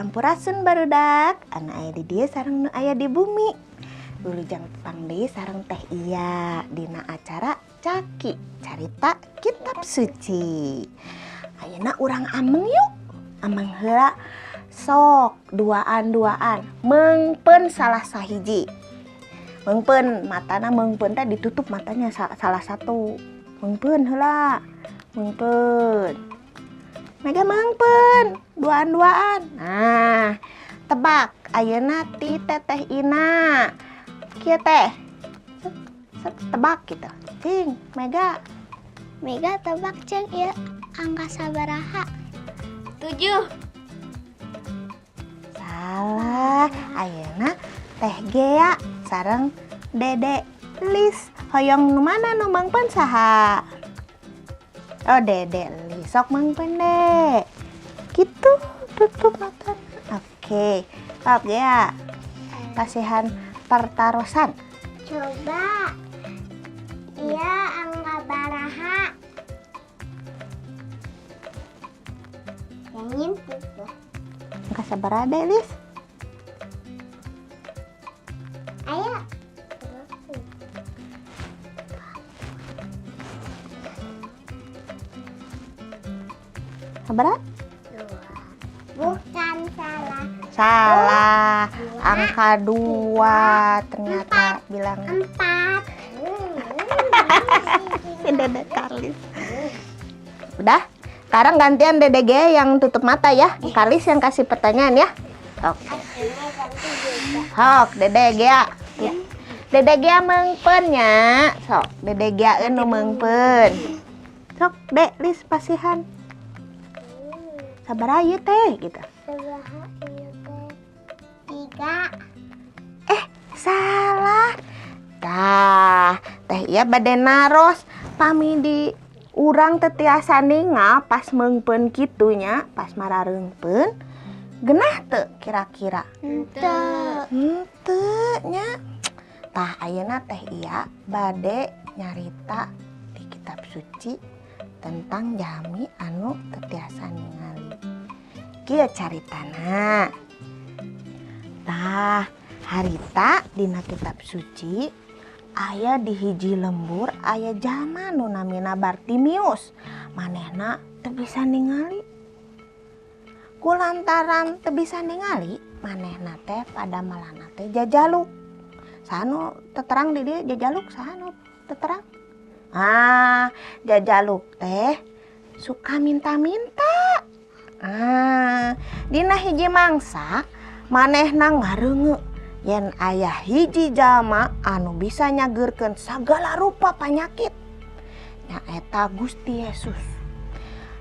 Sampurasun, barudak anu aya di dieu sareng nu aya di bumi. Wilujeng tepang deui sareng Teh Iya dina acara Caki Carita Kitab Suci. Ayeuna urang ameng yuk. Ameng heula, sok duaan-duaan meungpeun salah sahiji. Meungpeun matana, meungpeun teh ditutup matanya salah satu. Meungpeun heula. Meungpeun. Mega meungpeun, duaan-duaan. Nah, tebak ayeuna ti Teteh Ina. Kieu teh. Set, set, tebak gitu. Cing, Mega. Mega, tebak ceng, ieu angka sabaraha? 7. Salah. Ayeuna Teh Gea sareng Dede Lis. Hoyong nu mana, nu meungpeun saha? Oh, Dede Lis. Sok meungpeun, Dek. Gitu, tutup mata. Oke. Sok, Gea. Kasihan pertarosan. Coba. Iya, angka baraha? Yang ngintip lah. Angka sabaraha, Dek Lis? Ayo. Sabaraha? 2. Bukan, salah. Salah. 2. Angka 2 ternyata 4. Bilang. 4. Si Dede Karlis. Udah? Sekarang gantian Dede G yang tutup mata ya. Karlis yang kasih pertanyaan ya. Oke. Sok, Dede G. Ya. Dede G meungpeun nya. Sok, Dede G nu meungpeun. Sok, Dek Lis pasihan. Sabaraha ieu teh gitu. Sabaraha ieu teh? 3. Salah. Tah, Teh Iya bade naros, pami di urang teu tiasa ningal pas meungpeun kitu nya, pas marareungpeun, genah teu kira-kira? Henteu. Henteu nya. Tah, ayeuna Teh Iya bade nyarita di kitab suci tentang jalmi anu teu tiasa ningali. Kieu caritana. Tah, harita dina kitab suci aya di hiji lembur aya jalma nu namina Bartimius. Manehna teu bisa ningali. Kulantaran teu bisa ningali, manehna teh pada malana teh jajaluk. Saha nu teterang di dieu jajaluk, saha nu teterang? Ah, jajaluk teh suka minta-minta. Ah, dina hiji mangsa manehna ngareungeuk yen aya hiji jalma anu bisa nyageurkeun sagala rupa panyakit. Nyaeta Gusti Yesus.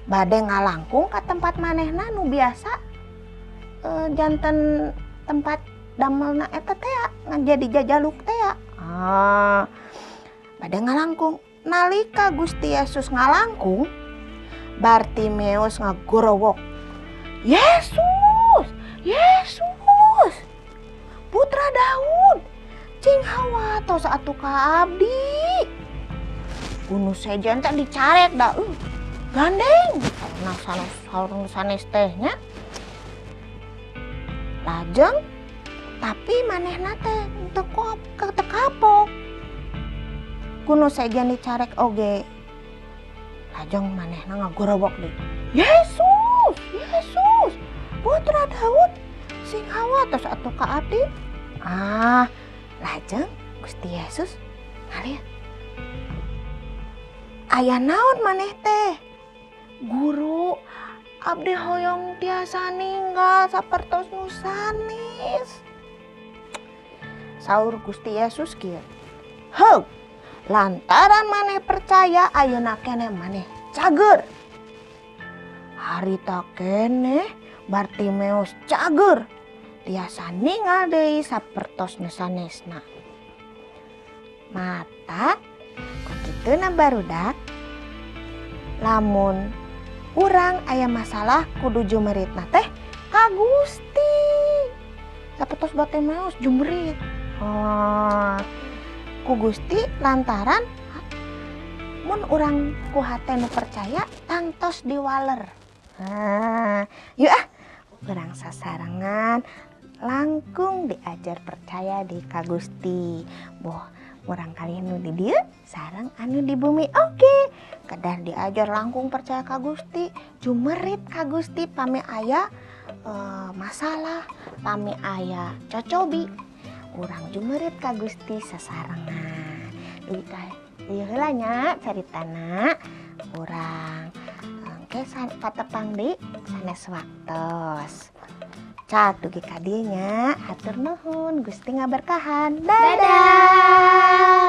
Bade ngalangkung ka tempat manehna nu biasa janten tempat damelna eta teh jadi jajaluk teh. Ah, bade ngalangkung. Nalika Gusti Yesus ngalangkung, Bartimeus ngagorowok. Yesus, Yesus, Putra Daud, cing hawatos atuh ka abdi. Ku nu sejen teh dicarek da, gandeng. Nah, sanes sanes teh nya. Lajeng tapi manehna teh teu teu kapok. Ku nu sejen dicarek oge. Lajeng manehna ngagorowok deui. Yesus, Yesus, Putra Daud, sing hawatos atuh ka abdi. Ah, lajeng Gusti Yesus ngaliat. Aya naon maneh teh? Guru, abdi hoyong tiasa ninggal sapertos nu sanes. Saur Gusti Yesus kieu. Heug, lantaran maneh percaya ayeuna keneh maneh cager. Harita keneh Bartimeus cager tiasa ningal deui sapertos nu sanesna. Mata ku kituna, barudak, lamun urang aya masalah kudu jumeritna teh ka Gusti. Sapertos Bartimeus jumerit. Oh, ku Gusti lantaran mun urang ku hate nu percaya tangtos diwaler. Nah, yuk ah. Urang sasarengan langkung diajar percaya di ka Gusti. Boh murangkalih nu di dieu sareng anu di bumi oge. Kedah diajar langkung percaya ka Gusti, jumerit ka Gusti pami aya masalah, pami aya cocobi. Urang jumerit ka Gusti sasarengan. Dugi ka dieu heula nya caritana. Urang engke patepang deui sanes waktos. Cak dugi ka dieu nya, hatur nuhun, Gusti ngaberkahan. Dadah.